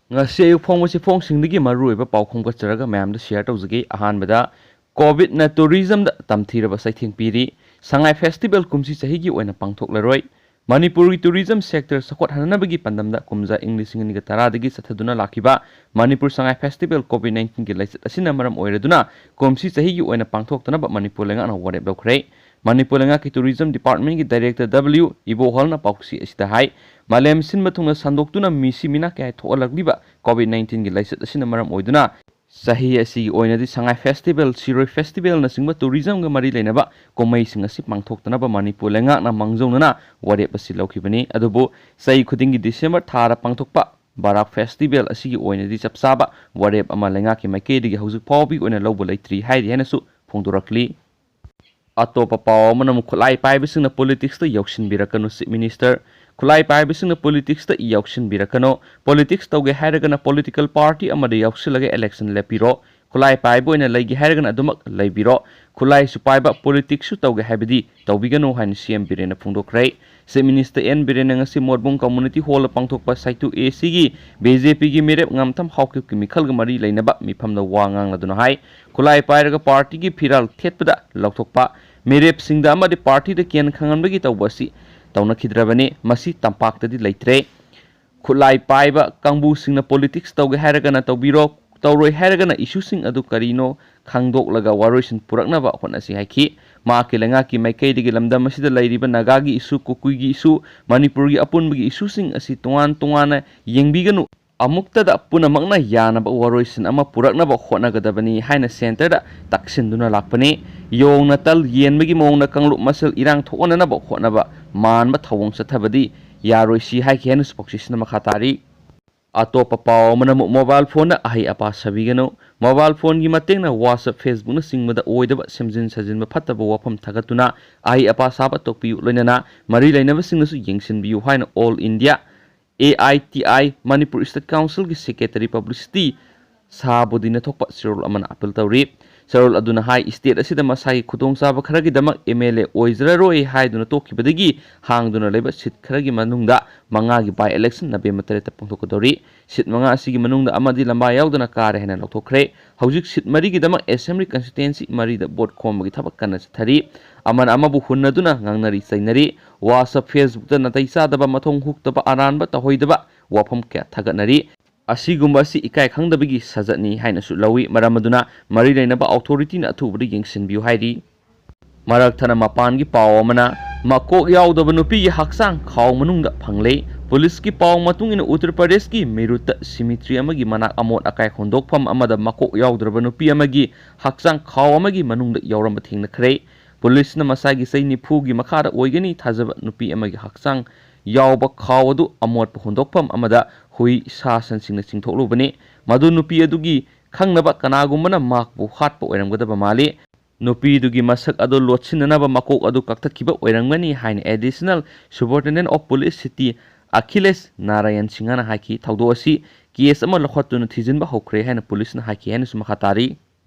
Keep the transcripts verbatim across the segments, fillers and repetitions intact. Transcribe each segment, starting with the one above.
ꯉꯁꯤ ꯑꯌꯨꯛ ꯐꯣꯡꯕ ꯆꯦꯐꯣꯡꯁꯤꯡꯗꯒꯤ ꯃꯔꯨꯑꯣꯏꯕ ꯄꯥꯎ ꯈꯣꯝꯒꯠꯆꯔꯒ ꯃꯌꯥꯝꯗ ꯁꯤꯌꯔ ꯇꯧꯖꯒꯦ꯫ ꯑꯍꯥꯟꯕꯗ, ꯀꯣꯚꯤꯗꯅ ꯇꯨꯔꯤꯖꯝꯗ ꯇꯝꯊꯤꯔꯕ ꯆꯩꯊꯦꯡ ꯄꯤꯔꯤ꯫ ꯁꯉꯥꯏ ꯐꯦꯁꯇꯤꯚꯦꯜ ꯀꯨꯝꯁꯤ ꯆꯍꯤꯒꯤ ꯑꯣꯏꯅ ꯄꯥꯡꯊꯣꯛꯂꯔꯣꯏ꯫ ꯃꯅꯤꯄꯨꯔꯒꯤ ꯇꯨꯔꯤꯖꯝ ꯁꯦꯛꯇꯔ ꯆꯥꯎꯈꯠꯍꯟꯅꯕꯒꯤ ꯄꯥꯟꯗꯝꯗ ꯀꯨꯝꯖꯥ ꯏꯪ ꯂꯤꯁꯤꯡ ꯑꯅꯤꯒ ꯇꯔꯥꯗꯒꯤ ꯆꯠꯊꯗꯨꯅ ꯂꯥꯛꯈꯤꯕ ꯃꯅꯤꯄꯨꯔ ꯁꯉꯥꯏ ꯐꯦꯁꯇꯤꯚꯦꯜ ꯀꯣꯚꯤꯗ ꯅꯥꯏꯟꯇꯤꯟꯒꯤ ꯂꯥꯏꯆꯠ ꯑꯁꯤꯅ ꯃꯔꯝ ꯑꯣꯏꯔꯗꯨꯅ ꯀꯨꯝꯁꯤ ꯆꯍꯤꯒꯤ ꯑꯣꯏꯅ ꯄꯥꯡꯊꯣꯛꯇꯅꯕ ꯃꯅꯤꯄꯨꯔ ꯂꯩꯉꯥꯛꯅ ꯋꯥꯔꯦꯞ ꯂꯧꯈ꯭ꯔꯦ꯫ ꯃꯅꯤꯄꯨꯔ ꯂꯩꯉꯥꯛꯀꯤ ꯇꯨꯔꯤꯖꯝ ꯗꯤꯄꯥꯔꯠꯃꯦꯟꯒꯤ ꯗꯥꯏꯔꯦꯛꯇꯔ ꯗꯕ꯭ꯂꯤꯎ ꯏꯕꯣꯍꯜꯅ ꯄꯥꯎꯁꯤ ꯑꯁꯤꯗ ꯍꯥꯏ, ꯃꯥꯂꯦꯝ ꯁꯤꯟꯕ ꯊꯨꯡꯅ ꯁꯟꯗꯣꯛꯇꯨꯅ ꯃꯤꯁꯤ ꯃꯤꯅꯥ ꯀꯌꯥ ꯊꯣꯛꯍꯜꯂꯛꯂꯤꯕ ꯀꯣꯚꯤꯗ ꯅꯥꯏꯟꯇꯤꯟꯒꯤ ꯂꯥꯏꯆꯠ ꯑꯁꯤꯅ ꯃꯔꯝ ꯑꯣꯏꯗꯨꯅ ꯆꯍꯤ ꯑꯁꯤꯒꯤ ꯑꯣꯏꯅꯗꯤ ꯁꯉꯥꯏ ꯐꯦꯁꯇꯤꯚꯦꯜ, ꯁꯤꯔꯣꯏ ꯐꯦꯁꯇꯤꯚꯦꯜꯅꯆꯤꯡꯕ ꯇꯨꯔꯤꯖꯝꯒ ꯃꯔꯤ ꯂꯩꯅꯕ ꯀꯨꯝꯍꯩꯁꯤꯡ ꯑꯁꯤ ꯄꯥꯡꯊꯣꯛꯇꯅꯕ ꯃꯅꯤꯄꯨꯔ ꯂꯩꯉꯥꯛꯅ ꯃꯥꯡꯖꯧꯅꯅ ꯋꯥꯔꯦꯞ ꯑꯁꯤ ꯂꯧꯈꯤꯕꯅꯤ꯫ ꯑꯗꯨꯕꯨ ꯆꯍꯤ ꯈꯨꯗꯤꯡꯒꯤ ꯗꯤꯁꯦꯝꯕꯔ ꯊꯥꯗ ꯄꯥꯡꯊꯣꯛꯄ ꯕꯥꯔꯥꯛ ꯐꯦꯁꯇꯤꯚꯦꯜ ꯑꯁꯤꯒꯤ ꯑꯣꯏꯅꯗꯤ ꯆꯞ ꯆꯥꯕ ꯋꯥꯔꯦꯞ ꯑꯃ ꯂꯩꯉꯥꯛꯀꯤ ꯃꯥꯏꯀꯩꯗꯒꯤ ꯍꯧꯖꯤꯛ ꯐꯥꯎꯕꯒꯤ ꯑꯣꯏꯅ ꯂꯧꯕ ꯂꯩꯇ꯭ꯔꯤ ꯍꯥꯏꯔꯤ ꯍꯥꯏꯅꯁꯨ ꯐꯣꯡꯗꯣꯔꯛꯂꯤ꯫ ꯑꯇꯣꯞꯄ ꯄꯥꯎ ꯑꯃꯅ ꯑꯃꯨꯛ ꯈꯨꯠꯂꯥꯏ ꯄꯥꯏꯕꯁꯤꯡꯅ ꯄꯣꯂꯤꯇꯤꯛꯁꯇ ꯌꯥꯎꯁꯤꯟꯕꯤꯔꯛꯀꯅꯨ, ꯆꯤꯐ ꯃꯤꯅꯤꯁꯇꯔ꯫ ꯈꯨꯠꯂꯥꯏ ꯄꯥꯏꯕꯁꯤꯡꯅ ꯄꯣꯂꯤꯇꯤꯛꯁꯇ ꯌꯥꯎꯁꯤꯟꯕꯤꯔꯛꯀꯅꯨ꯫ ꯄꯣꯂꯤꯇꯤꯛꯁ ꯇꯧꯒꯦ ꯍꯥꯏꯔꯒꯅ ꯄꯣꯂꯤꯇꯤꯀꯦꯜ ꯄꯥꯔꯇꯤ ꯑꯃꯗ ꯌꯥꯎꯁꯤꯜꯂꯒ ꯏꯂꯦꯛꯁꯟ ꯂꯦꯞꯄꯤꯔꯣ꯫ ꯈꯨꯠꯂꯥꯏ ꯄꯥꯏꯕ ꯑꯣꯏꯅ ꯂꯩꯒꯦ ꯍꯥꯏꯔꯒꯅ ꯑꯗꯨꯃꯛ ꯂꯩꯕꯤꯔꯣ꯫ ꯈꯨꯠꯂꯥꯏꯁꯨ ꯄꯥꯏꯕ, ꯄꯣꯂꯤꯇꯤꯛꯁꯁꯨ ꯇꯧꯒꯦ ꯍꯥꯏꯕꯗꯤ ꯇꯧꯕꯤꯒꯅꯨ ꯍꯥꯏꯅ ꯁꯤ ꯑꯦꯝ ꯕꯤꯔꯦꯟꯅ ꯐꯣꯡꯗꯣꯛꯈ꯭ꯔꯦ꯫ ꯆꯤꯐ ꯃꯤꯅꯤꯁꯇꯔ ꯑꯦꯟ ꯕꯤꯔꯦꯟꯅ ꯉꯁꯤ ꯃꯣꯠꯕꯨꯡ ꯀꯝꯃꯨꯅꯤꯇꯤ ꯍꯣꯜꯗ ꯄꯥꯡꯊꯣꯛꯄ ꯁꯥꯏꯇꯨ ꯑꯦ ꯁꯤꯒꯤ ꯕꯤ ꯖꯦ ꯄꯤꯒꯤ ꯃꯤꯔꯦꯞ ꯉꯝꯊꯝ ꯍꯥꯎꯀꯤꯞꯀꯤ ꯃꯤꯈꯜꯒ ꯃꯔꯤ ꯂꯩꯅꯕ ꯃꯤꯐꯝꯗ ꯋꯥ ꯉꯥꯡꯂꯗꯨꯅ ꯍꯥꯏ, ꯈꯨꯠꯂꯥꯏ ꯄꯥꯏꯔꯒ ꯄꯥꯔꯇꯤꯒꯤ ꯐꯤꯔꯥꯜ ꯊꯦꯠꯄꯗ ꯂꯧꯊꯣꯛꯄ, ꯃꯤꯔꯦꯞꯁꯤꯡꯗ ꯑꯃꯗꯤ ꯄꯥꯔꯇꯤꯗ ꯀꯦꯟ ꯈꯪꯍꯟꯕꯒꯤ ꯇꯧꯕ ꯑꯁꯤ ꯇꯧꯅꯈꯤꯗ꯭ꯔꯕꯅꯤ꯫ ꯃꯁꯤ ꯇꯝꯄꯥꯛꯇꯗꯤ ꯂꯩꯇ꯭ꯔꯦ꯫ ꯈꯨꯠꯂꯥꯏ ꯄꯥꯏꯕ ꯀꯥꯡꯕꯨꯁꯤꯡꯅ ꯄꯣꯂꯤꯇꯤꯛꯁ ꯇꯧꯒꯦ ꯍꯥꯏꯔꯒꯅ ꯇꯧꯕꯤꯔꯣ, ꯇꯧꯔꯣꯏ ꯍꯥꯏꯔꯒꯅ ꯏꯁꯨꯁꯤꯡ ꯑꯗꯨ ꯀꯔꯤꯅꯣ ꯈꯪꯗꯣꯛꯂꯒ ꯋꯥꯔꯣꯏꯁꯤꯟ ꯄꯨꯔꯛꯅꯕ ꯍꯣꯠꯅꯁꯤ ꯍꯥꯏꯈꯤ꯫ ꯃꯍꯥꯛꯀꯤ ꯂꯩꯉꯥꯛꯀꯤ ꯃꯥꯏꯀꯩꯗꯒꯤ ꯂꯝꯗꯝ ꯑꯁꯤꯗ ꯂꯩꯔꯤꯕ ꯅꯥꯒꯥꯒꯤ ꯏꯁꯨ, ꯀꯨꯀꯤꯒꯤ ꯏꯁꯨ, ꯃꯅꯤꯄꯨꯔꯒꯤ ꯑꯄꯨꯟꯕꯒꯤ ꯏꯁꯨꯁꯤꯡ ꯑꯁꯤ ꯇꯣꯉꯥꯟ ꯇꯣꯉꯥꯟꯅ ꯌꯦꯡꯕꯤꯒꯅꯨ, ꯑꯃꯨꯛꯇꯗ ꯄꯨꯝꯅꯃꯛꯅ ꯌꯥꯅꯕ ꯋꯥꯔꯣꯏꯁꯤꯟ ꯑꯃ ꯄꯨꯔꯛꯅꯕ ꯍꯣꯠꯅꯒꯗꯕꯅꯤ ꯍꯥꯏꯅ ꯁꯦꯟꯇꯔꯗ ꯇꯛꯁꯤꯟꯗꯨꯅ ꯂꯥꯛꯄꯅꯤ꯫ ꯌꯣꯡꯅ ꯇꯜ ꯌꯦꯟꯕꯒꯤ ꯃꯑꯣꯡꯗ ꯀꯥꯡꯂꯨꯞ ꯃꯁꯦꯜ ꯏꯔꯥꯡ ꯊꯣꯛꯍꯟꯅꯅꯕ ꯍꯣꯠꯅꯕ ꯃꯥꯟꯕ ꯊꯧꯑꯣꯡ ꯆꯠꯊꯕꯗꯤ ꯌꯥꯔꯣꯏꯁꯤ ꯍꯥꯏꯈꯤ ꯍꯥꯏꯅꯁꯨ ꯄꯥꯎꯆꯦꯁꯤꯅ ꯃꯈꯥ ꯇꯥꯔꯤ꯫ ꯑꯇꯣꯞꯄ ꯄꯥꯎ ꯑꯃꯅ ꯑꯃꯨꯛ ꯃꯣꯕꯥꯏꯜ ꯐꯣꯟꯗ ꯑꯍꯩ ꯑꯄꯥ ꯁꯥꯕꯤꯒꯅꯨ꯫ ꯃꯣꯕꯥꯏꯜ ꯐꯣꯟꯒꯤ ꯃꯇꯦꯡꯅ WhatsApp, Facebook ꯅꯆꯤꯡꯕꯗ ꯑꯣꯏꯗꯕ ꯁꯦꯝꯖꯤꯟ ꯁꯥꯖꯤꯟꯕ ꯐꯠꯇꯕ ꯋꯥꯐꯝ ꯊꯥꯒꯠꯇꯨꯅ ꯑꯍꯩ ꯑꯄꯥ ꯁꯥꯕ ꯇꯣꯛꯄꯤꯌꯨ꯫ ꯂꯣꯏꯅꯅ ꯃꯔꯤ ꯂꯩꯅꯕꯁꯤꯡꯅꯁꯨ ꯌꯦꯡꯁꯤꯟꯕꯤꯌꯨ ꯍꯥꯏꯅ All India A I T I Manipur State Council ꯒꯤ Secretary Publicity ꯁꯥꯍꯕꯨꯗꯤꯟꯅ ꯊꯣꯛꯄ ꯆꯦꯔꯣꯜ ꯑꯃꯅ ꯑꯥꯄꯤꯜ ꯇꯧꯔꯤ꯫ ꯆꯔꯣꯜ ꯑꯗꯨꯅ ꯍꯥꯏ, state ꯑꯁꯤꯗ ꯃꯁꯥꯒꯤ ꯈꯨꯗꯣꯡꯆꯥꯕ ꯈꯔꯒꯤꯗꯃꯛ M L A ꯑꯣꯏꯖꯔꯔꯣꯏ ꯍꯥꯏꯗꯨꯅ ꯇꯣꯛꯈꯤꯕꯗꯒꯤ ꯍꯥꯡꯗꯨꯅ ꯂꯩꯕ seat ꯈꯔꯒꯤ ꯃꯅꯨꯡꯗ ꯃꯉꯥꯒꯤ by election November ꯇꯔꯦꯠꯇ ꯄꯥꯡꯊꯣꯛꯀꯗꯧꯔꯤ꯫ Seat ꯃꯉꯥ ꯑꯁꯤꯒꯤ ꯃꯅꯨꯡꯗ ꯑꯃꯗꯤ ꯂꯝꯕꯥ ꯌꯥꯎꯗꯅ ꯀꯥꯔꯦ ꯍꯥꯏꯅ ꯂꯧꯊꯣꯛꯈ꯭ꯔꯦ꯫ ꯍꯧꯖꯤꯛ seat ꯃꯔꯤꯒꯤꯗꯃꯛ assembly constituency ꯃꯔꯤꯗ vote ꯈꯣꯝꯕꯒꯤ ꯊꯕꯛ ꯀꯟꯅ ꯆꯠꯊꯔꯤ꯫ ꯑꯃꯅ ꯑꯃꯕꯨ ꯍꯨꯟꯅꯗꯨꯅ ꯉꯥꯡꯅꯔꯤ ꯆꯩꯅꯔꯤ꯫ WhatsApp, Facebookꯇ ꯅꯥꯇꯩ ꯆꯥꯗꯕ, ꯃꯊꯣꯡ ꯍꯨꯛꯇꯕ, ꯑꯔꯥꯟꯕ, ꯇꯧꯍꯩꯗꯕ ꯋꯥꯐꯝ ꯀꯌꯥ ꯊꯥꯒꯠꯅꯔꯤ꯫ ꯑꯁꯤꯒꯨꯝꯕ ꯑꯁꯤ ꯏꯀꯥꯏ ꯈꯪꯗꯕꯒꯤ ꯁꯥꯖꯠꯅꯤ ꯍꯥꯏꯅꯁꯨ ꯂꯧꯏ꯫ ꯃꯔꯝ ꯑꯗꯨꯅ ꯃꯔꯤ ꯂꯩꯅꯕ authorityꯅ ꯑꯊꯨꯕꯗ ꯌꯦꯡꯁꯤꯟꯕꯤꯌꯨ ꯍꯥꯏꯔꯤ꯫ ꯃꯔꯛ ꯊꯠꯅ ꯃꯄꯥꯟꯒꯤ ꯄꯥꯎ ꯑꯃꯅ, ꯃꯀꯣꯛ ꯌꯥꯎꯗꯕ ꯅꯨꯄꯤꯒꯤ ꯍꯛꯆꯥꯡ ꯈꯥꯎ ꯃꯅꯨꯡꯗ ꯐꯪꯂꯦ꯫ ꯄꯨꯂꯤꯁꯀꯤ ꯄꯥꯎ ꯃꯇꯨꯡ ꯏꯟꯅ, ꯎꯠꯇꯔ ꯄ꯭ꯔꯗꯦꯁꯀꯤ ꯃꯤꯔꯨꯠꯇ cemetery ꯑꯃꯒꯤ ꯃꯅꯥꯛ ꯑꯃꯣꯠ ꯑꯀꯥꯏ ꯍꯨꯟꯗꯣꯛꯐꯝ ꯑꯃꯗ ꯃꯀꯣꯛ ꯌꯥꯎꯗ꯭ꯔꯕ ꯅꯨꯄꯤ ꯑꯃꯒꯤ ꯍꯛꯆꯥꯡ ꯈꯥꯎ ꯑꯃꯒꯤ ꯃꯅꯨꯡꯗ ꯌꯥꯎꯔꯝꯕ ꯊꯦꯡꯅꯈ꯭ꯔꯦ꯫ ꯄꯨꯂꯤꯁꯅ ꯃꯁꯥꯒꯤ ꯆꯍꯤ ꯅꯤꯐꯨꯒꯤ ꯃꯈꯥꯗ ꯑꯣꯏꯒꯅꯤ ꯊꯥꯖꯕ ꯅꯨꯄꯤ ꯑꯃꯒꯤ ꯍꯛꯆꯥꯡ ꯌꯥꯎꯕ ꯈꯥꯎ ꯑꯗꯨ ꯑꯃꯣꯠꯄ ꯍꯨꯟꯗꯣꯛꯐꯝ ꯑꯃꯗ ꯍꯨꯏ, ꯁꯥ ꯁꯟꯁꯤꯡꯅ ꯆꯤꯡꯊꯣꯛꯂꯨꯕꯅꯤ꯫ ꯃꯗꯨ ꯅꯨꯄꯤ ꯑꯗꯨꯒꯤ ꯈꯪꯅꯕ ꯀꯅꯥꯒꯨꯝꯕꯅ ꯃꯍꯥꯛꯄꯨ ꯍꯥꯠꯄ ꯑꯣꯏꯔꯝꯒꯗꯕ ꯃꯥꯜꯂꯤ꯫ ꯅꯨꯄꯤꯗꯨꯒꯤ ꯃꯁꯛ ꯑꯗꯨ ꯂꯣꯠꯁꯤꯟꯅꯅꯕ ꯃꯀꯣꯛ ꯑꯗꯨ ꯀꯛꯊꯠꯈꯤꯕ ꯑꯣꯏꯔꯝꯒꯅꯤ ꯍꯥꯏꯅ Additional Superintendent of Police City Akhilesh Narayan ꯁꯤꯡꯍꯅ ꯍꯥꯏꯈꯤ꯫ ꯊꯧꯗꯣꯛ ꯑꯁꯤ case ꯑꯃ ꯂꯧꯈꯠꯇꯨꯅ ꯊꯤꯖꯤꯟꯕ ꯍꯧꯈ꯭ꯔꯦ ꯍꯥꯏꯅ ꯄꯨꯂꯤꯁꯅ ꯍꯥꯏꯈꯤ ꯍꯥꯏꯅꯁꯨ ꯃꯈꯥ ꯇꯥꯔꯤ꯫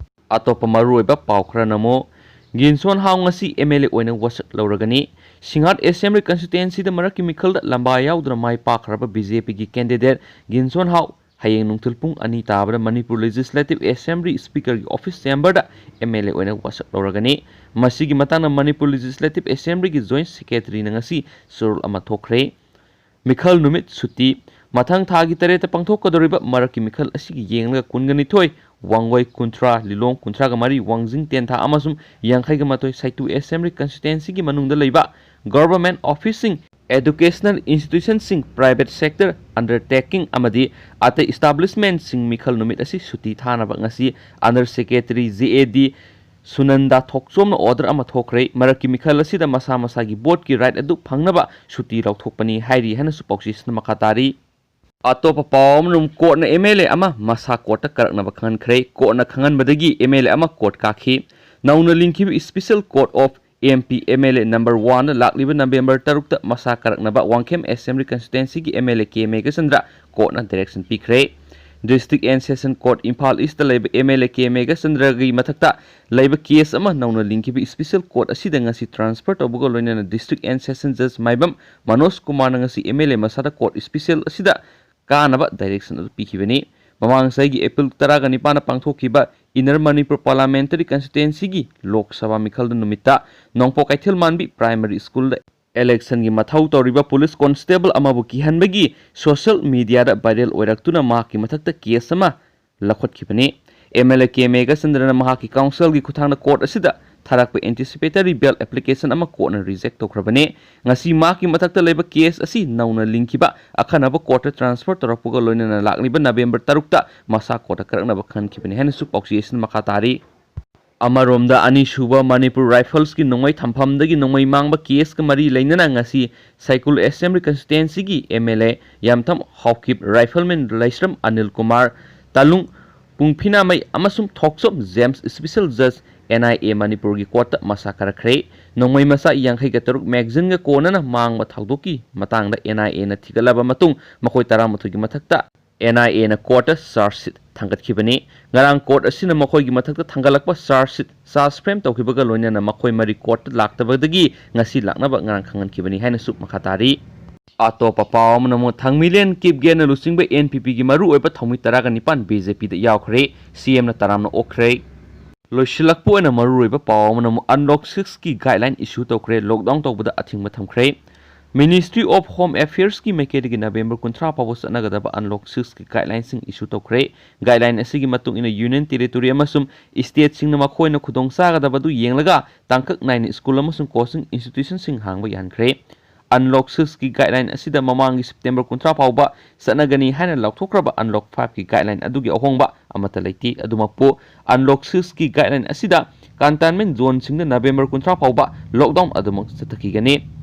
ꯑꯇꯣꯞꯄ ꯃꯔꯨꯑꯣꯏꯕ ꯄꯥꯎ ꯈꯔꯅ ꯑꯃꯨꯛ, ꯒꯤꯟꯁꯣꯟ ꯍꯥꯎ ꯉꯁꯤ M L A ꯑꯣꯏꯅ ꯋꯥꯁꯛ ꯂꯧꯔꯒꯅꯤ꯫ ꯁꯤꯡꯍꯥꯠ Assembly Constituencyꯗ ꯃꯔꯛꯀꯤ ꯃꯤꯈꯜꯗ ꯂꯝꯕꯥ ꯌꯥꯎꯗꯨꯅ ꯃꯥꯏ ꯄꯥꯛꯈ꯭ꯔꯕ BJPꯒꯤ candidate ꯒꯤꯟꯁꯣꯟ ꯍꯥꯎ ꯍꯌꯦꯡ ꯅꯨꯡꯊꯤꯜ ꯄꯨꯡ ꯑꯅꯤ ꯇꯥꯕꯗ Manipur Legislative Assembly Speakerꯒꯤ office chamberꯗ M L A ꯑꯣꯏꯅ ꯋꯥꯁꯛ ꯂꯧꯔꯒꯅꯤ꯫ ꯃꯁꯤꯒꯤ ꯃꯇꯥꯡꯗ Manipur Legislative Assemblyꯒꯤ Joint Secretaryꯅ ꯉꯁꯤ ꯆꯨꯔꯨꯜ ꯑꯃ ꯊꯣꯛꯈ꯭ꯔꯦ꯫ ꯃꯤꯈꯜ ꯅꯨꯃꯤꯠ ꯁꯨꯇꯤ꯫ ꯃꯊꯪ ꯊꯥꯒꯤ ꯇꯔꯦꯠꯇ ꯄꯥꯡꯊꯣꯛꯀꯗꯧꯔꯤꯕ ꯃꯔꯛꯀꯤ ꯃꯤꯈꯜ ꯑꯁꯤꯒꯤ ꯌꯦꯡꯂꯒ ꯀꯨꯟꯒ ꯅꯤꯊꯣꯏ, ꯋꯥꯡꯒꯣꯏ ꯀꯨꯟꯊ꯭ꯔꯥ, ꯂꯤꯂꯣꯡ ꯀꯨꯟꯊ꯭ꯔꯥꯒ ꯃꯔꯤ, ꯋꯥꯡꯖꯤꯡ ꯇꯦꯟꯊꯥ ꯑꯃꯁꯨꯡ ꯌꯥꯡꯈꯩꯒ ꯃꯥꯊꯣꯏ ꯁꯥꯏꯇꯨ Assembly Constituencyꯒꯤ ꯃꯅꯨꯡꯗ ꯂꯩꯕ government officeꯁꯤꯡ, educational institutionꯁꯤꯡ, private sector undertaking ꯑꯃꯗꯤ ꯑꯇꯩ establishmentꯁꯤꯡ ꯃꯤꯈꯜ ꯅꯨꯃꯤꯠ ꯑꯁꯤ ꯁꯨꯇꯤ ꯊꯥꯅꯕ ꯉꯁꯤ Under Secretary J A D ꯁꯨꯅꯟꯗꯥ ꯊꯣꯛꯆꯣꯝꯅ order ꯑꯃ ꯊꯣꯛꯈ꯭ꯔꯦ꯫ ꯃꯔꯛꯀꯤ ꯃꯤꯈꯜ ꯑꯁꯤꯗ ꯃꯁꯥ ꯃꯁꯥꯒꯤ voteꯀꯤ right ꯑꯗꯨ ꯐꯪꯅꯕ ꯁꯨꯇꯤ ꯂꯧꯊꯣꯛꯄꯅꯤ ꯍꯥꯏꯔꯤ ꯍꯥꯏꯅꯁꯨ ꯄꯥꯎꯆꯦꯁꯤꯅ ꯃꯈꯥ ꯇꯥꯔꯤ꯫ ꯑꯇꯣꯞꯄ ꯄꯥꯎ ꯑꯃꯔꯣꯝ, courtꯅ M L A ꯑꯃ ꯃꯁꯥ courtꯇ ꯀꯥꯔꯛꯅꯕ ꯈꯪꯍꯟꯈ꯭ꯔꯦ꯫ Courtꯅ ꯈꯪꯍꯟꯕꯗꯒꯤ M L A ꯑꯃ court ꯀꯥꯈꯤ꯫ ꯅꯧꯅ ꯂꯤꯡꯈꯤꯕ Special Court of M P M L A number oneꯅ ꯂꯥꯛꯂꯤꯕ November ꯇꯔꯨꯛꯇ ꯃꯁꯥ ꯀꯥꯔꯛꯅꯕ Wangkhem Assembly Constituencyꯒꯤ M L A K Meghachandra courtꯅ direction ꯄꯤꯈ꯭ꯔꯦ꯫ District and Session Court, Imphal East ꯇ ꯂꯩꯕ M L A K Meghachandra ꯒꯤ ꯃꯊꯛꯇ ꯂꯩꯕ case ꯑꯃ ꯅꯧꯅ ꯂꯤꯡꯈꯤꯕ special court ꯑꯁꯤꯗ ꯉꯁꯤ transfer ꯇꯧꯕꯒ ꯂꯣꯏꯅꯅ District and Session Judge ꯃꯥꯏꯕꯝ ꯃꯅꯣꯖ ꯀꯨꯃꯥꯔꯅ ꯉꯁꯤ M L A ꯃꯁꯥꯗ court special ꯑꯁꯤꯗ ꯀꯥꯅꯕ direction ꯑꯗꯨ ꯄꯤꯈꯤꯕꯅꯤ꯫ ꯃꯃꯥꯡ ꯆꯍꯤꯒꯤ April ꯇꯔꯥꯒ ꯅꯤꯄꯥꯟꯗ ꯄꯥꯡꯊꯣꯛꯈꯤꯕ Inner Manipur Parliamentary Constituency ꯒꯤ Lok Sabha ꯃꯤꯈꯜꯗ ꯅꯨꯃꯤꯠꯇ ꯅꯣꯡꯄꯣꯛ ꯀꯩꯊꯦꯜ ꯃꯥꯟꯕꯤ Primary School ꯗ election ꯒꯤ ꯃꯊꯧ ꯇꯧꯔꯤꯕ police constable ꯑꯃꯕꯨ ꯀꯤꯍꯟꯕꯒꯤ social media ꯗ viral ꯑꯣꯏꯔꯛꯇꯨꯅ ꯃꯍꯥꯛꯀꯤ ꯃꯊꯛꯇ case ꯑꯃ ꯂꯧꯈꯠꯈꯤꯕꯅꯤ꯫ M L A K Meghachandra ꯅ ꯃꯍꯥꯛꯀꯤ counsel ꯒꯤ ꯈꯨꯠꯊꯥꯡꯗ court ꯑꯁꯤꯗ ꯊꯥꯔꯛꯄ anticipatory bail application ꯑꯃ court ꯅ reject ꯇꯧꯈ꯭ꯔꯕꯅꯤ꯫ ꯉꯁꯤ ꯃꯍꯥꯛꯀꯤ ꯃꯊꯛꯇ ꯂꯩꯕ case ꯑꯁꯤ ꯅꯧꯅ ꯂꯤꯡꯈꯤꯕ ꯑꯈꯟꯅꯕ court ꯇ transfer ꯇꯧꯔꯛꯄꯒ ꯂꯣꯏꯅꯅ ꯂꯥꯛꯂꯤꯕ November ꯇꯔꯨꯛꯇ ꯃꯁꯥ court ꯇ ꯀꯥꯔꯛꯅꯕ ꯈꯟꯈꯤꯕꯅꯤ ꯍꯥꯏꯅꯁꯨ ꯄꯥꯎꯆꯦ ꯑꯁꯤꯅ ꯃꯈꯥ ꯇꯥꯔꯤ꯫ ꯑꯃꯔꯣꯝꯗ, ꯑꯅꯤꯁꯨꯕ Manipur Rifles ꯀꯤ ꯅꯣꯡꯃꯩ ꯊꯝꯐꯝꯗꯒꯤ ꯅꯣꯡꯃꯩ ꯃꯥꯡꯕ case ꯀ ꯃꯔꯤ ꯂꯩꯅꯅ ꯉꯁꯤ ꯁꯥꯏꯀꯨꯜ Assembly Constituency ꯒꯤ M L A ꯌꯥꯝꯊꯝ Haokip, Rifleman ꯂꯩꯁ꯭ꯔꯝ Anil Kumar, ꯇꯥꯂꯨꯡ ꯄꯨꯡꯐꯤꯅꯥꯃꯩ ꯑꯃꯁꯨꯡ ꯊꯣꯛꯆꯣꯝ James special judge N I A ꯃꯅꯤꯄꯨꯔꯒꯤ court ꯇ ꯃꯁꯥ ꯀꯥꯔꯛꯈ꯭ꯔꯦ꯫ ꯅꯣꯡꯃꯩ ꯃꯆꯥ ꯌꯥꯡꯈꯩꯒ ꯇꯔꯨꯛ magazine ꯒ ꯀꯣꯟꯅꯅ ꯃꯥꯡꯕ ꯊꯧꯗꯣꯛꯀꯤ ꯃꯇꯥꯡꯗ N I A ꯅ ꯊꯤꯒꯠꯂꯕ ꯃꯇꯨꯡ ꯃꯈꯣꯏ ꯇꯔꯥꯃꯥꯊꯣꯏꯒꯤ ꯃꯊꯛꯇ N I A ꯅ court ꯇ charge sheet ꯊꯥꯡꯒꯠꯈꯤꯕꯅꯤ꯫ ꯉꯔꯥꯡ court ꯑꯁꯤꯅ ꯃꯈꯣꯏꯒꯤ ꯃꯊꯛꯇ ꯊꯥꯡꯒꯠꯂꯛꯄ charge sheet charge frame ꯇꯧꯈꯤꯕꯒ ꯂꯣꯏꯅꯅ ꯃꯈꯣꯏ ꯃꯔꯤ court ꯇ ꯂꯥꯛꯇꯕꯗꯒꯤ ꯉꯁꯤ ꯂꯥꯛꯅꯕ ꯉꯔꯥꯡ ꯈꯪꯍꯟꯈꯤꯕꯅꯤ ꯍꯥꯏꯅꯁꯨ ꯃꯈꯥ ꯇꯥꯔꯤ꯫ ꯑꯇꯣꯞꯄ ꯄꯥꯎ ꯑꯃꯅ ꯑꯃꯨꯛ ꯊꯥꯡꯃꯩꯕꯟ ꯀꯤꯞꯒꯦꯟꯅ ꯂꯨꯆꯤꯡꯕ N P P ꯒꯤ ꯃꯔꯨꯑꯣꯏꯕ ꯊꯧꯃꯤ ꯇꯔꯥꯒ ꯅꯤꯄꯥꯟ B J P ꯗ ꯌꯥꯎꯈ꯭ꯔꯦ꯫ C M ꯅ ꯇꯔꯥꯝꯅ ꯑꯣꯛꯈ꯭ꯔꯦ꯫ ꯂꯣꯏꯁꯤꯜꯂꯛꯄ ꯑꯣꯏꯅ ꯃꯔꯨꯑꯣꯏꯕ ꯄꯥꯎ ꯑꯃꯅ ꯑꯃꯨꯛ Unlock six ꯀꯤ guideline issue ꯇꯧꯈ꯭ꯔꯦ, lockdown ꯇꯧꯕꯗ ꯑꯊꯤꯡꯕ ꯊꯝꯈ꯭ꯔꯦ꯫ Ministry of Home Affairs ꯀꯤ ꯃꯥꯏꯀꯩꯗꯒꯤ November ꯀꯨꯟꯊ꯭ꯔꯥ ꯐꯥꯎꯕ ꯆꯠꯅꯒꯗꯕ Unlock six ꯀꯤ guideline ꯁꯤꯡ issue ꯇꯧꯈ꯭ꯔꯦ꯫ Guideline ꯑꯁꯤꯒꯤ ꯃꯇꯨꯡ ꯏꯟꯅ Union Territory ꯑꯃꯁꯨꯡ state ꯁꯤꯡꯅ ꯃꯈꯣꯏꯅ ꯈꯨꯗꯣꯡ ꯆꯥꯒꯗꯕꯗꯨ ꯌꯦꯡꯂꯒ ꯇꯥꯡꯀꯛ ꯅꯥꯏꯅ school ꯑꯃꯁꯨꯡ coaching institution ꯁꯤꯡ ꯍꯥꯡꯕ ꯌꯥꯍꯟꯈ꯭ꯔꯦ꯫ Unlock six ꯀꯤ guideline ꯑꯁꯤꯗ ꯃꯃꯥꯡꯒꯤ September ꯀꯨꯟꯊ꯭ꯔꯥ ꯐꯥꯎꯕ ꯆꯠꯅꯒꯅꯤ ꯍꯥꯏꯅ ꯂꯥꯎꯊꯣꯛꯈ꯭ꯔꯕ Unlock five ꯀꯤ guideline ꯑꯗꯨꯒꯤ ꯑꯍꯣꯡꯕ ꯑꯃꯠꯇ ꯂꯩꯇꯦ꯫ ꯑꯗꯨꯃꯛꯄꯨ, Unlock six ꯀꯤ guideline ꯑꯁꯤꯗ containment zone ꯁꯤꯡꯗ November ꯀꯨꯟꯊ꯭ꯔꯥ ꯐꯥꯎꯕ lockdown ꯑꯗꯨꯃꯛ ꯆꯠꯊꯈꯤꯒꯅꯤ꯫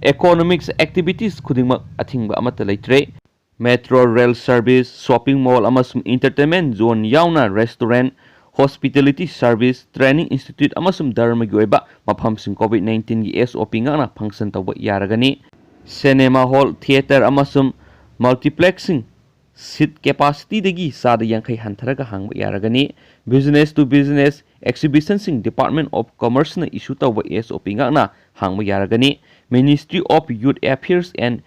Economics activities ꯈꯨꯗꯤꯡꯃꯛ ꯑꯊꯤꯡꯕ ꯑꯃꯠꯇ ꯂꯩꯇ꯭ꯔꯦ꯫ Metro rail service, shopping mall ꯑꯃꯁꯨꯡ entertainment zone ꯌꯥꯎꯅ restaurant, hospitality service, training institute ꯑꯃꯁꯨꯡ ꯙꯔꯃꯒꯤ ꯑꯣꯏꯕ ꯃꯐꯝꯁꯤꯡ COVID nineteen ꯒꯤ S O P ꯉꯥꯛꯅ function ꯇꯧꯕ ꯌꯥꯔꯒꯅꯤ꯫ Cinema hall, theatre ꯑꯃꯁꯨꯡ multiplexꯁꯤꯡ seat capacityꯗꯒꯤ ꯆꯥꯗ ꯌꯥꯡꯈꯩ ꯍꯟꯊꯔꯒ ꯍꯥꯡꯕ ꯌꯥꯔꯒꯅꯤ꯫ Business to business exhibitionꯁꯤꯡ Department of Commerceꯅ issue ꯇꯧꯕ S O P ꯉꯥꯛꯅ ꯍꯥꯡꯕ ꯌꯥꯔꯒꯅꯤ꯫ Ministry of Youth Affairs and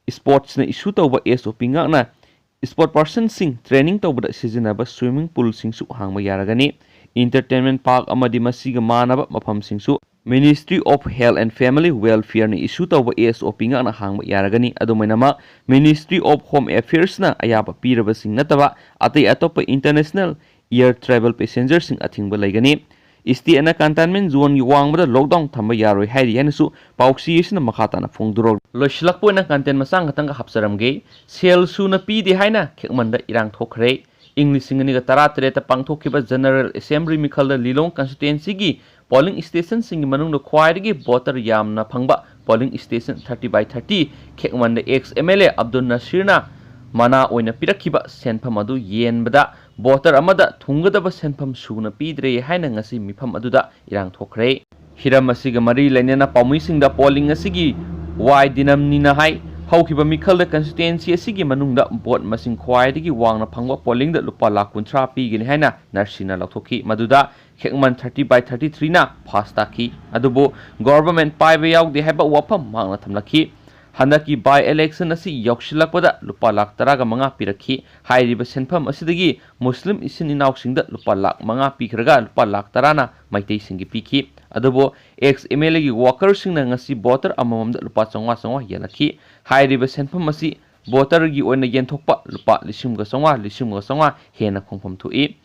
Sportsꯅ issue ꯇꯧꯕ S O P ꯉꯥꯛꯅ sport personꯁꯤꯡ training ꯇꯧꯕꯗ ꯁꯤꯖꯤꯟꯅꯕ swimming poolꯁꯤꯡꯁꯨ ꯍꯥꯡꯕ ꯌꯥꯔꯒꯅꯤ꯫ Entertainment park ꯑꯃꯗꯤ ꯃꯁꯤꯒ ꯃꯥꯟꯅꯕ ꯃꯐꯝꯁꯤꯡꯁꯨ Ministry of Health and Family Welfareꯅ issue ꯇꯧꯕ S O P ꯉꯥꯛꯅ ꯍꯥꯡꯕ ꯌꯥꯔꯒꯅꯤ꯫ ꯑꯗꯨꯃꯥꯏꯅꯃꯛ Ministry of Home Affairsꯅ ꯑꯌꯥꯕ ꯄꯤꯔꯕꯁꯤꯡ ꯅꯠꯇꯕ ꯑꯇꯩ ꯑꯇꯣꯞꯄ international air travel passengerꯁꯤꯡ ꯑꯊꯤꯡꯕ ꯂꯩꯒꯅꯤ꯫ Stateꯅ containment zoneꯒꯤ ꯋꯥꯡꯃꯗ lockdown ꯊꯝꯕ ꯌꯥꯔꯣꯏ ꯍꯥꯏꯔꯤ ꯍꯥꯏꯅꯁꯨ ꯄꯥꯎꯆꯦ ꯑꯁꯤꯅ ꯃꯈꯥ ꯇꯥꯅ ꯐꯣꯡꯗꯣꯔꯛꯂꯤ꯫ ꯂꯣꯏꯁꯤꯜꯂꯛꯄ ꯑꯣꯏꯅ content ꯃꯆꯥ ꯈꯛꯇꯪꯒ ꯍꯥꯞꯆꯔꯝꯒꯦ꯫ ꯁꯦꯜ ꯁꯨꯅ ꯄꯤꯗꯦ ꯍꯥꯏꯅ ꯈꯦꯛꯃꯟꯗ ꯏꯔꯥꯡ ꯊꯣꯛꯈ꯭ꯔꯦ꯫ ꯏꯪ ꯂꯤꯁꯤꯡ ꯑꯅꯤꯒ ꯇꯔꯥꯇꯔꯦꯠꯇ ꯄꯥꯡꯊꯣꯛꯈꯤꯕ General Assembly ꯃꯤꯈꯜꯗ ꯂꯤꯂꯣꯡ constituencyꯒꯤ polling stationꯁꯤꯡꯒꯤ ꯃꯅꯨꯡꯗ ꯈ꯭ꯋꯥꯏꯗꯒꯤ voter ꯌꯥꯝꯅ ꯐꯪꯕ polling station thirty by thirty ꯈꯦꯛꯃꯟꯗ ex M L A Abdul ꯅꯁꯤꯔꯅ ꯃꯅꯥ ꯑꯣꯏꯅ ꯄꯤꯔꯛꯈꯤꯕ ꯁꯦꯟꯐꯝ ꯑꯗꯨ ꯌꯦꯟꯕꯗ voter ꯑꯃꯗ ꯊꯨꯡꯒꯗꯕ ꯁꯦꯟꯐꯝ ꯁꯨꯅ ꯄꯤꯗ꯭ꯔꯦ ꯍꯥꯏꯅ ꯉꯁꯤ ꯃꯤꯐꯝ ꯑꯗꯨꯗ ꯏꯔꯥꯡ ꯊꯣꯛꯈ꯭ꯔꯦ꯫ ꯍꯤꯔꯝ ꯑꯁꯤꯒ ꯃꯔꯤ ꯂꯩꯅꯅ ꯄꯥꯎꯃꯤꯁꯤꯡꯗ polling ꯑꯁꯤꯒꯤ ꯋꯥꯏ ꯗꯤꯅꯝꯅꯤꯅ ꯍꯥꯏ꯫ ꯍꯧꯈꯤꯕ ꯃꯤꯈꯜꯗ constituency ꯑꯁꯤꯒꯤ ꯃꯅꯨꯡꯗ vote ꯃꯁꯤꯡ ꯈ꯭ꯋꯥꯏꯗꯒꯤ ꯋꯥꯡꯅ ꯐꯪꯕ pollingꯗ ꯂꯨꯄꯥ ꯂꯥꯈ ꯀꯨꯟꯊ꯭ꯔꯥ ꯄꯤꯒꯅꯤ ꯍꯥꯏꯅ ꯅꯔꯁꯤꯅ ꯂꯥꯎꯊꯣꯛꯈꯤ꯫ ꯃꯗꯨꯗ ꯈꯦꯛꯃꯟ thirty by thirty threeꯅ first ꯇꯥꯈꯤ꯫ ꯑꯗꯨꯕꯨ government ꯄꯥꯏꯕ ꯌꯥꯎꯗꯦ ꯍꯥꯏꯕ ꯋꯥꯐꯝ ꯃꯍꯥꯛꯅ ꯊꯝꯂꯛꯈꯤ꯫ ꯍꯟꯗꯛꯀꯤ by election ꯑꯁꯤ ꯌꯧꯁꯤꯜꯂꯛꯄꯗ ꯂꯨꯄꯥ ꯂꯥꯈ ꯇꯔꯥꯒ ꯃꯉꯥ ꯄꯤꯔꯛꯈꯤ꯫ ꯍꯥꯏꯔꯤꯕ ꯁꯦꯟꯐꯝ ꯑꯁꯤꯗꯒꯤ ꯃꯨꯁꯂꯤꯝ ꯏꯆꯤꯟ ꯏꯅꯥꯎꯁꯤꯡꯗ ꯂꯨꯄꯥ ꯂꯥꯈ ꯃꯉꯥ ꯄꯤꯈ꯭ꯔꯒ ꯂꯨꯄꯥ ꯂꯥꯈ ꯇꯔꯥꯅ ꯃꯩꯇꯩꯁꯤꯡꯒꯤ ꯄꯤꯈꯤ꯫ ꯑꯗꯨꯕꯨ ex M L Aꯒꯤ workerꯁꯤꯡꯅ ꯉꯁꯤ voter ꯑꯃꯃꯝꯗ ꯂꯨꯄꯥ ꯆꯥꯝꯃꯉꯥ ꯆꯥꯝꯃꯉꯥ ꯌꯦꯜꯂꯛꯈꯤ꯫ ꯍꯥꯏꯔꯤꯕ ꯁꯦꯟꯐꯝ ꯑꯁꯤ voterꯒꯤ ꯑꯣꯏꯅ ꯌꯦꯟꯊꯣꯛꯄ ꯂꯨꯄꯥ ꯂꯤꯁꯤꯡꯒ ꯆꯥꯝꯃꯉꯥ, ꯂꯤꯁꯤꯡꯒ ꯆꯥꯝꯃꯉꯥ ꯍꯦꯟꯅ ꯐꯪꯐꯝ ꯊꯣꯛꯏ꯫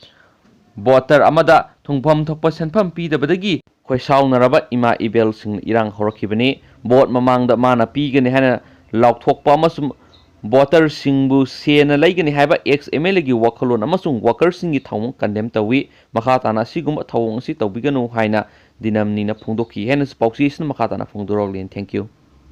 Voter ꯑꯃꯗ ꯊꯨꯡꯐꯝ ꯊꯣꯛꯄ ꯁꯦꯟꯐꯝ ꯄꯤꯗꯕꯗꯒꯤ ꯈꯣꯏꯁꯥꯎꯅꯔꯕ ꯏꯃꯥ ꯏꯕꯦꯜꯁꯤꯡꯅ ꯏꯔꯥꯡ ꯍꯧꯔꯛꯈꯤꯕꯅꯤ꯫ Vote ꯃꯃꯥꯡꯗ ꯃꯥꯅ ꯄꯤꯒꯅꯤ ꯍꯥꯏꯅ ꯂꯥꯎꯊꯣꯛꯄ ꯑꯃꯁꯨꯡ voterꯁꯤꯡꯕꯨ ꯁꯦꯟꯅ ꯂꯩꯒꯅꯤ ꯍꯥꯏꯕ ex M L Aꯒꯤ ꯋꯥꯈꯜꯂꯣꯟ ꯑꯃꯁꯨꯡ workerꯁꯤꯡꯒꯤ ꯊꯧꯑꯣꯡ condemn ꯇꯧꯏ꯫ ꯃꯈꯥ ꯇꯥꯅ ꯑꯁꯤꯒꯨꯝꯕ ꯊꯧꯑꯣꯡ ꯑꯁꯤ ꯇꯧꯕꯤꯒꯅꯨ ꯍꯥꯏꯅ ꯗꯤꯅꯝꯅꯤꯅ ꯐꯣꯡꯗꯣꯛꯈꯤ ꯍꯥꯏꯅꯁꯨ ꯄꯥꯎꯆꯦꯁꯤꯅ ꯃꯈꯥ ꯇꯥꯅ ꯐꯣꯡꯗꯣꯔꯛꯂꯤ꯫ Thank you꯫